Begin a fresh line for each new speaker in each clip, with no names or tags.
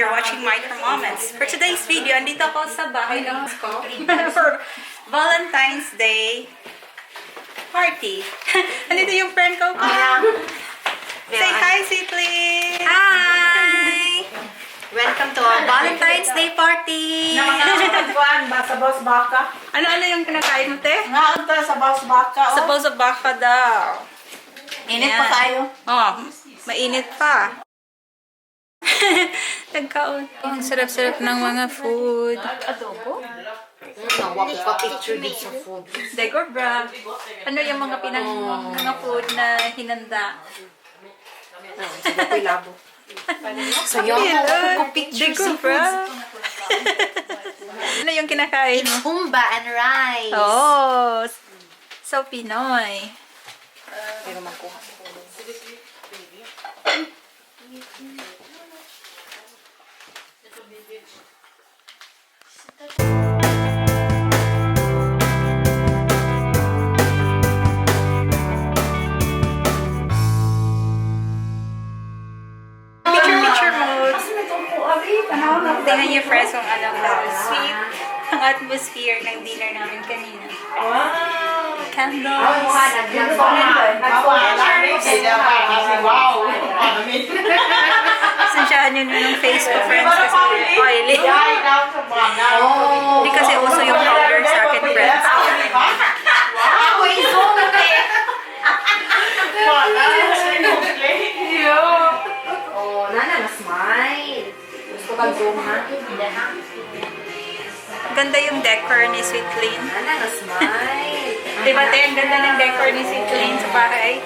You're watching Micro Moments. For today's video, andito ako sa bahay ng ko for Valentine's Day party. Andito yung friend ko. Say hi, Sweetly!
Hi! Welcome to our Valentine's Day party!
Kuan ba sa boss baka?
Ano-ano yung kinakain mo, te?
Nga ta sa boss baka.
Sa sa baka daw.
Init pa
Ayan.
kayo.
Oh, mainit pa. Nagkaon. Ang sarap-sarap ng mga food.
Nawa ko pa picture din sa food.
Decor bra. Ano yung mga pinang mga food na hinanda?
Sa ko'y labo.
Sayo ko picture sa
Decor bra. Ano yung kinakain mo?
Humba and rice.
Oh, so Pinoy.
Pero magkuha.
Picture, picture mode. Tingnan niyo, friends, kung ano ka sweet ang atmosphere ng dinner namin kanina.
Wow!
Candles. Pasensyahan nyo yung face ko, friends, kasi oily. Hindi kasi uso yung powder sa akin, friends.
Ako yung zoom eh. Oh, nana na smile. Gusto kang zoom ha?
Ganda yung decor ni Sweet Lane.
Nana na smile.
Di ba, te? Ang ganda ng decor ni Sweet Lane sa bahay.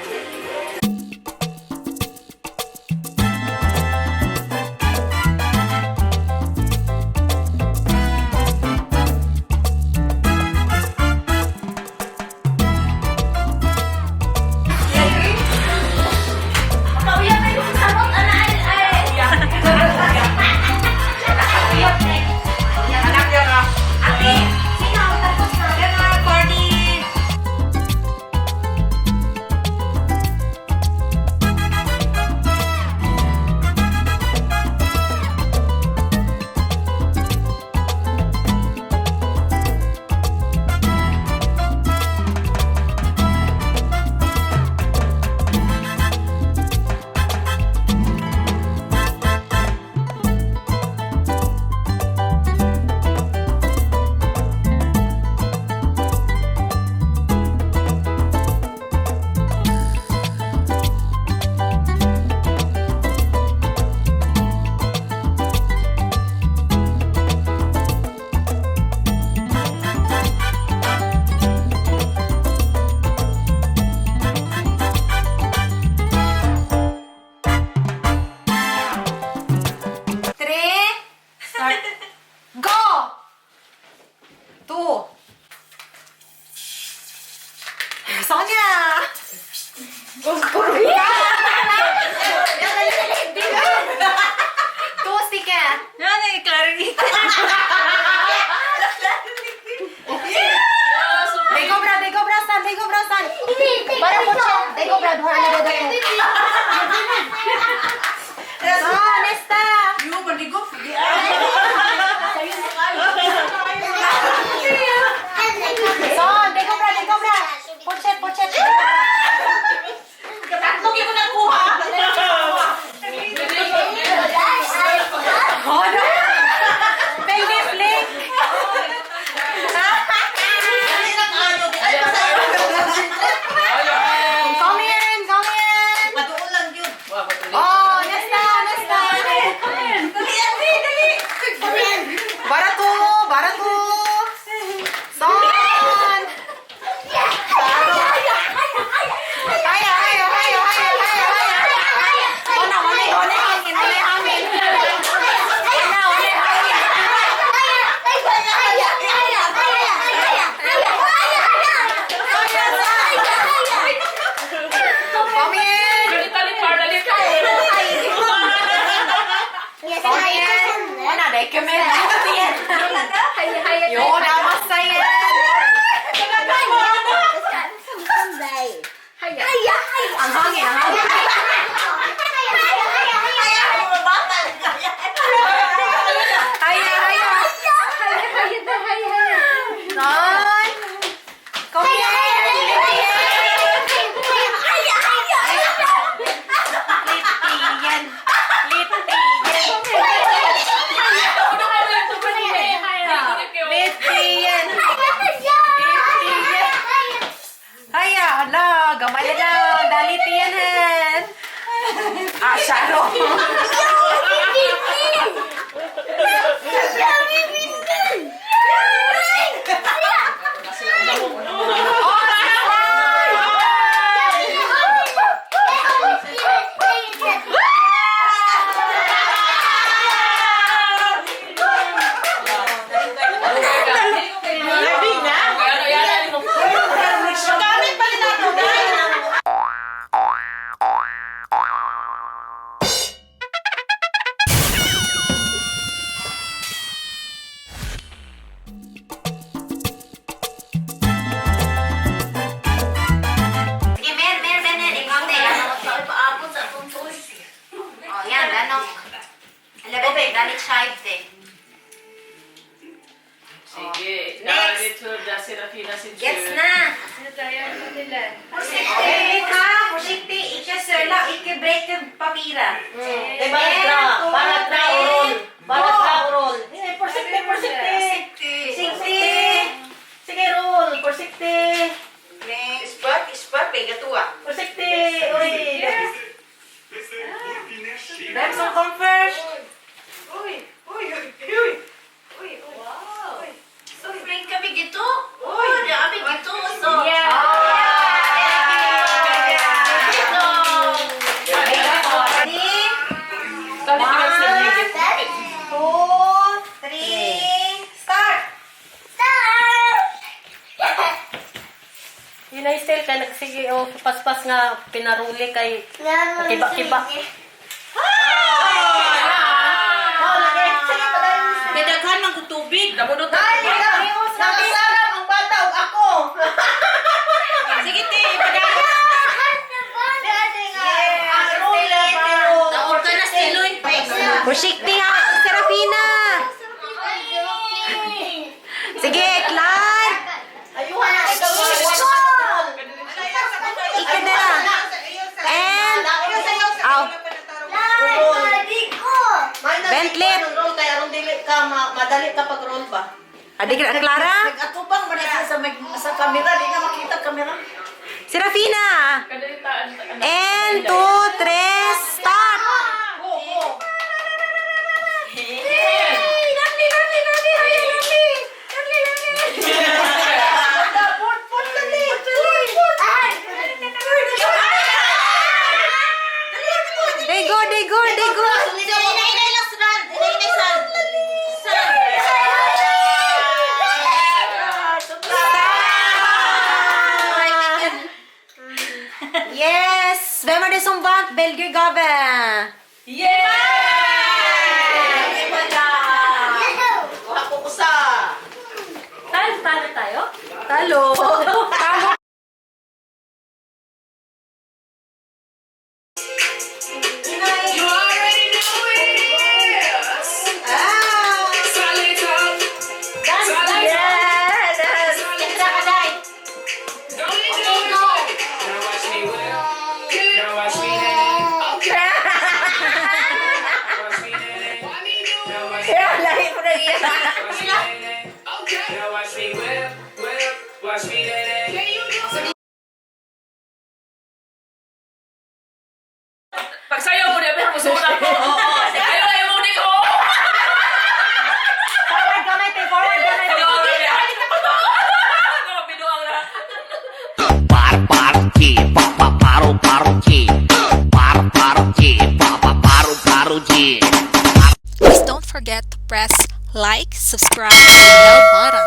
Three. Start. Go! Two. Sonia! Two, sige.
Ano yung clarity?
Dego bra, san, dego bra, san. Para po siya. Dego bra, duha na dego. Ah, nesta. Son, dego bra, dego bra. Pochet, pochet. Dego bra.
Tatlo ko nagkuha.
Oh, no. Baby flick. Come here, come here.
Maduol lang yun.
Oh, nesta, nesta.
Dali, dali, dali!
Barato, barato. Son. Haya, haya, haya, haya, haya, haya. Ona, wala, wala hangin, wala hangin. Ona, wala hangin. Come here. Come here. Ona, dai keme. Yo, namaste. Ang hangin, ang hangin.
Gets na.
Forsiktig ha, forsiktig. Ikke søla, ikke break papira.
Eh, balat na. Balat na, urol. Balat na, urol. Eh, forsiktig, forsiktig.
Forsiktig.
Sige, roll. Forsiktig.
Ispat, ispat, may gatua.
Forsiktig. Uy.
Hvem som kom først?
Uy, uy, uy, uy. Uy, wow.
So flink kami gito. Uy, kami gito. So.
Yeah. Ready? One, two, three, start!
Yun ay still kay nagsige o paspas nga pinaruli kay kiba-kiba.
Oh, lagi. Sige, padayon.
May daghan man kung tubig.
Ay, nakasaram ang bata ug ako.
Sige, te, padayon.
Daog ka na, Stiloy.
Forsiktig ha, Serafina! Sige, klar!
Ayuhan na ikaw.
Ika na. And, aw, Bentley.
Roll kay aron dili ka madali ka pag roll ba.
Adi ka, Clara?
Nag-atubang man na sa sa camera, di na makita camera.
Serafina! And, two, three, start!
Go, go.
They go, they go, they go! Start! Yes! Hvem er det som vant Belgier gave?
Kuha ko usa.
Talo, talo tayo?
Talo! Talo!
You already know it is. Solid talk. Solid
Yes!
Don't it do it. Now watch me whip. Now watch me dance. Okay. Watch me dance. Now watch me
Lahi ko na iya.
Watch me dance. Okay. Now watch me whip, whip. Watch me dance. Can you do it?
Pagsayaw mo niya, pero musulat ko. Ayaw, ayaw mo ni ko.
Forward gamay, te. Forward gamay, te.
Binuang na.
Par par chi pa pa paro paro chi par par chi pa pa paro paro chi.
Please don't forget to press like, subscribe, and bell button.